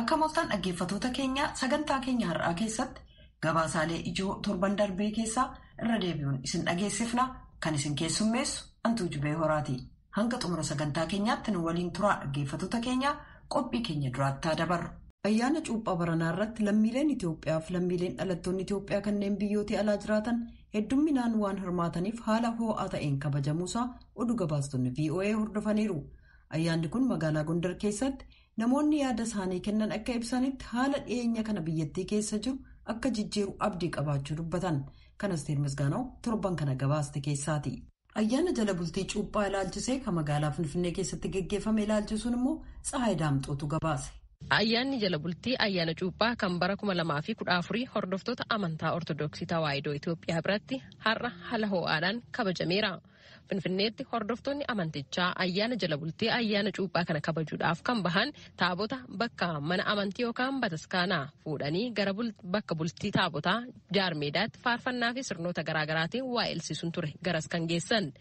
Akka mooftan dhaggeeffatoota keenya sagantaa keenya har'aa keessatti gabaasaalee ijoo torban darbee keessaa irra deebi'uun isin dhageessifna. Kan isin keessummeessu Antuu Jubee Horaati. Hanga xumura sagantaa keenyaatti nu waliin turaa dhaggeeffatoota keenya qophii keenya duraatti dabarru. Ayyaana cuuphaa baranaa irratti lammiileen Itoophiyaa fi lammiileen dhalattoonni Itoophiyaa kanneen biyyoota alaa jiraatan hedduminaan waan hirmaataniif haala ho'aa ta'een kabajamuusaa oduu gabaastonni VOA hordofaniiru. Ayyaanni kun magaalaa Gondar keessatti namoonni yaada isaanii kennan akka ibsanitti haala dhiyeenya kana biyyattii keessa jiru akka jijjiiru abdii qabaachuu dubbatan. Kanas Misgaanaw torban kana gabaaste keessaati. Ayyaana jala bultii cuuphaa ilaalchisee kan magaalaa Finfinnee keessatti geggeeffame ilaalchisuun immoo Tsahaay Daamxootu gabaase. Ayyaanni jala bultii ayyaana cuuphaa kan bara 2014 hordoftoota amantaa Ortodoksii Tawaahidoo Itoophiyaa biratti har'a haala ho'aadhaan kabajameera. Finfinneetti hordoftoonni amantichaa ayyaana jala bultii ayyaana cuuphaa kana kabajuudhaaf kan bahan taabota bakka mana amantii yookaan bataskaanaa fuudhanii gara bakka bultii taabotaa jaarmeedaatti faarfannaa fi sirnoota garaagaraatiin waa elsiisuun ture garas kan geessan.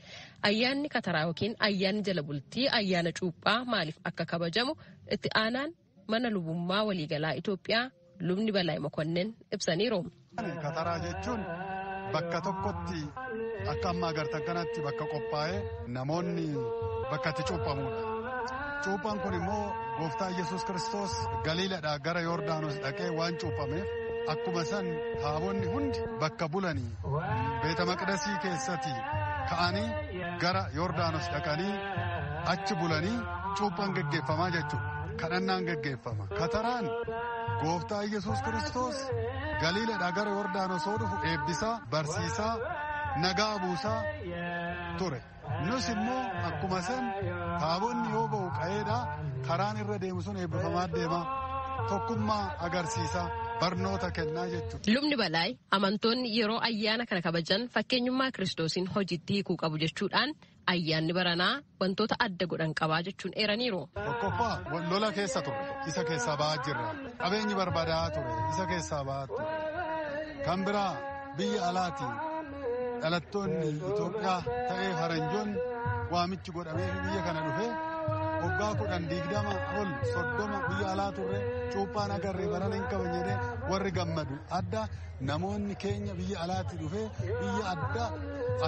Ayyaanni kataraa yookiin ayyaanni jala bultii ayyaana cuuphaa maaliif akka kabajamu itti aanaan mana lubummaa waliigalaa Itoophiyaa lubni Balaayi Mokonnin ibsaniiru. Kataraa jechuun bakka tokkotti akka amma agartan kanatti bakka qophaa'ee namoonni bakka itti cuuphamudha. Cuuphaan kun immoo gooftaa Yesuus Kiristoos Galiiladhaa gara Yoordaanos dhaqee waan cuuphameef akkuma san taabonni hundi bakka bulanii beeta maqdasii keessatti ka'anii gara Yoordaanos dhaqanii achi bulanii cuuphaan geggeeffamaa jechuudha. Kadhannaan geggeeffama. Kataraan gooftaa Yesuus Kiristoos Galiiladhaa gara Yoordaanos yoo dhufu eebbisaa, barsiisaa, nagaa buusaa ture. Nus immoo akkuma san taabonni yoo ba'u qa'eedhaa karaan irra deemu sun eebbifamaa deema. Tokkummaa agarsiisaa. Barnoota kennaa jechuudha. Lubni Balaay amantoonni yeroo ayyaana kana kabajan fakkeenyummaa Kiristoosiin hojiitti hiikuu qabu jechuudhaan ayyaanni baranaa wantoota adda godhan qabaa jechuun eeraniiru. Tokkoffaa lola keessa ture isa keessaa ba'aa jirra. Qabeenyi barbaadaa ture isa keessaa ba'aa ture. Kan biraa biyya alaati dhalattoonni Itoophiyaa ta'ee faranjoonni waamichi godhamee biyya kana dhufee waggaa 10, 20 ol 30 biyya alaa turre cuuphaan agarree barana hin qaban jedhee warri gammadu adda namoonni keenya biyya alaatti dhufee biyya adda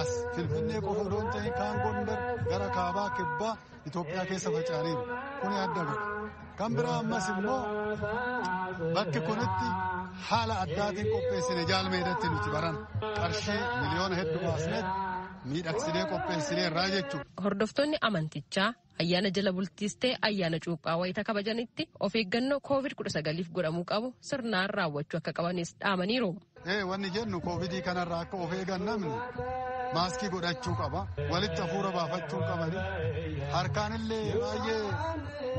as Finfinnee qofa odoo hin ta'in kaan Gondar gara kaabaa kibbaa Itoophiyaa keessa faca'aniiru. Kuni adda godha. Kan biraa ammas immoo bakki kunitti haala addaatiin qopheessine jaalmeedatti nuti baran qarshii miliyoona hedduu baasneet miidhagsinee qopheessineerraa jechuudha. Hordoftoonni amantichaa ayyaana jala bultiis ta'e ayyaana cuuphaa wayita kabajanitti of eeggannoo COVID-19f godhamuu qabu sirnaan raawwachuu akka qabanis dhaamaniiru. Wanni jennu koovidii kanarraa akka of eegan namni maaskii godhachuu qaba. Walitti hafuura baafachuu qabani. Harkaanillee baay'ee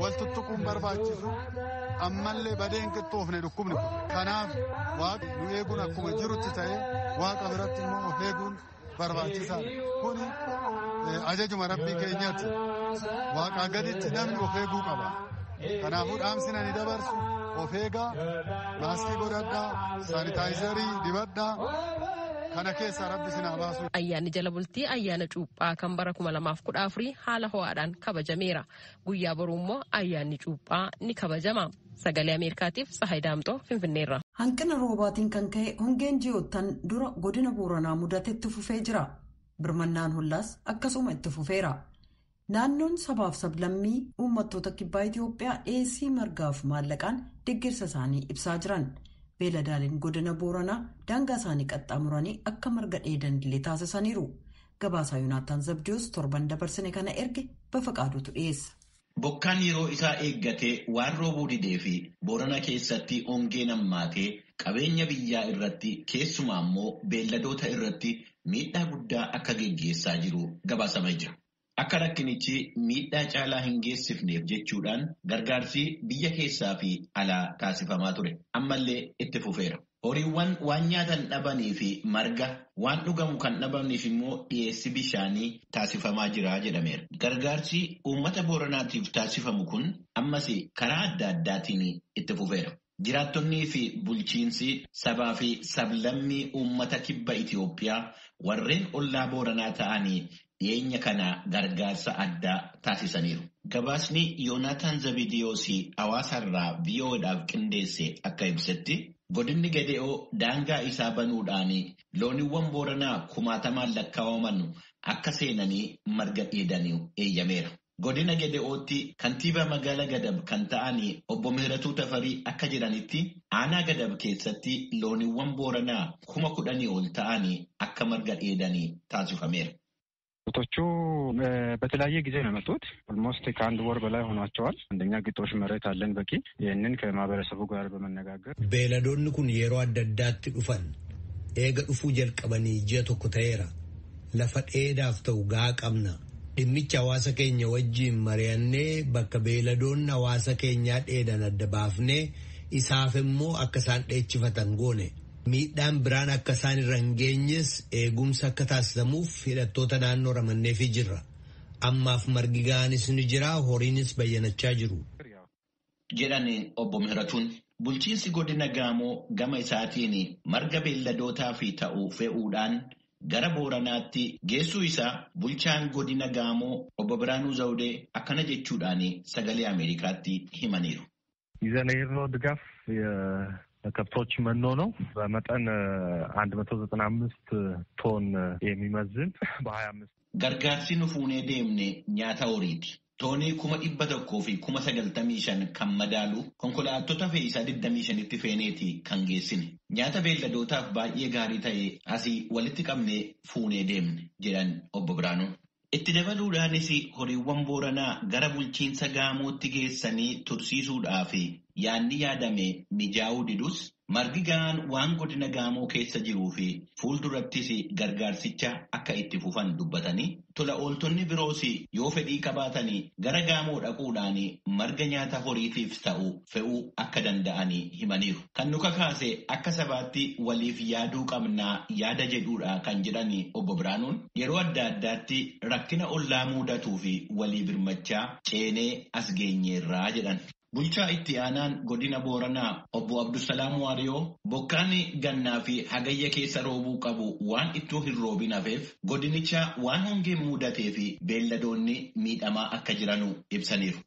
wal tuttuquun barbaachisu. Ammallee badeen qixxoofne dhukkubni kun. Kanaaf waaqa nu eeguun akkuma jirutti ta'e waaqa biratti immoo of eeguun barbaachisaadha. Kuni ajajuma rabbii keenyaati. Waaqaa gaditti namni of eeguu qaba. Kanaafuu dhaamsi ani dabarsu of eegaa, maaskii godhadhaa, saanitaayizarii dibadhaa. Kana keessaa rabbi isin haa baasu. Ayyaanni jala bultii ayyaana cuuphaa kan bara 2014 haala ho'aadhaan kabajameera. Guyyaa boruu immoo ayyaanni cuuphaa ni kabajama. Sagalee Ameerikaatiif Tsahaay Daamxoo Finfinneerra. Hanqina roobaatiin kan ka'e hongeen ji'oottan dura godina Booranaa mudatetti fufee jira. Birmannaan hollaas akkasuma itti fufeera. Naannoon sabaaf sablammii uummattoota kibbaa Itoophiyaa dhiyeessii margaaf maallaqaan deeggarsa isaanii ibsaa jiran. Beeladaaliin godina Booranaa daangaa isaanii qaxxaamuranii akka marga dheedan illee taasisaniiru. Gabaasaa Yuunaataan Zabdiyoos torban dabarsine kana erge Bafaqaaduutu dhiyeessa. Bokkaan yeroo isaa eeggatee waan roobuu didee fi Boorana keessatti hongeen hammaatee qabeenya biyyaa irratti keessumaa immoo beelladoota irratti miidhaa guddaa akka geggeessaa jiru gabaasamee jira. Akka rakkinichi miidhaa caalaa hin geessifneef jechuudhaan gargaarsi biyya keessaa fi alaa taasifamaa ture. Ammallee itti fufeera. Horiiwwan waan nyaatan dhabanii fi marga waan dhugamu kan dhabaniif immoo dhiyeessi bishaanii taasifamaa jira jedhameera. Gargaarsi uummata Booranaatiif taasifamu kun ammas karaa adda addaatiin itti fufeera. Jiraattonnii fi bulchiinsi sabaa fi sablammii uummata kibba Itoophiyaa warreen ollaa Booranaa ta'anii dhiyeenya kana gargaarsa addaa taasisaniiru. Gabaasni Yoonaataan Zabidiyoosii hawaasarraa VOAdhaaf qindeesse akka ibsetti godinni Gede'oo daangaa isaa banuudhaan looniiwwan Booranaa kumaatamaan lakkaa'aman akka seenanii marga dheedanii eeyyameera. Godina Gede'ootti kantiibaa magaalaa Gadab kan ta'an obbo Mihiratuu Tafarii akka jedhanitti aanaa Gadab keessatti looniiwwan Booranaa 10,000 ol ta'an akka marga dheedanii taasifameera. ቶቹ በተለያየ ጊዜ ነው የመጡት። ኦልሞስት ከአንድ ወር በላይ ሆኗቸዋል። አንደኛ ግጦሽ መሬት አለን በቂ። ይህንን ከማህበረሰቡ ጋር በመነጋገር Beeyladoonni kun yeroo adda addaatti dhufan. Eega dhufuu jalqabanii ji'a tokko ta'eera. Lafa dheedaaf ta'u gahaa qabna. Dhimmicha hawaasa keenya wajjiin mari'annee bakka beeyladoonni hawaasa keenyaa dheedan adda baafnee isaaf immoo akka isaan dheechifatan goone. Miidhaan biraan akka isaan irra hin geenyes eegumsa akka taasisamuuf hidhattoota naannoo ramanneefii jirra. Ammaaf margi ga'anis ni jira, horiinis bayyanachaa jiru. Jedhan obbo Mihiratuun. Bulchiinsi godina Gaamoo gama isaatiin marga beelladootaaf ta'u fe'uudhaan gara Booranaatti geessuu isaa bulchaan godina Gaamoo obbo Biraanuu Zawudee akkana jechuudhaan sagalee Ameerikaatti himaniiru. ይዘን የሄድነው ድጋፍ ከብቶች መኖ ነው። በመጠን 195 ቶን የሚመዝን በ25 Gargaarsi nu fuunee deemne nyaata horiiti. Toonii 195,000 kan madaalu konkolaattota fe'iisaa 25tti feeneeti kan geessine. Nyaata beelladootaaf baay'ee gaarii ta'e asii walitti qabnee fuunee deemne jedhan obbo Biraanuun. Itti dabaluudhaanis horiiwwan Booranaa gara bulchiinsa Gaamootti geessanii tursiisuudhaaf yaadni yaadame mijaa'uu didus margi ga'aan waan godina Gaamoo keessa jiruu fi fuuldurattis gargaarsicha akka itti fufan dubbatanii tola ooltonni biroos yoo fedhii qabaatanii gara Gaamoo dhaquudhaan marga nyaata horiitiif ta'u fe'uu akka danda'anii himaniiru. Kan nu kakaase akka sabaatti waliif yaaduu qabnaa yaada jedhuudha kan jedhan obbo Biraanuun yeroo adda addaatti rakkina ollaa mudatuu fi walii birmachaa ceenee as geenyeerraa jedhan. Bulchaa itti aanaan godina Booranaa obbo Abdusalaam Waariyoo bokkaan gannaa fi hagayya keessa roobuu qabu waan ittoo hin roobin hafeef godinicha waan hongeen mudatee fi beelladoonni miidhamaa akka jiranu ibsaniiru.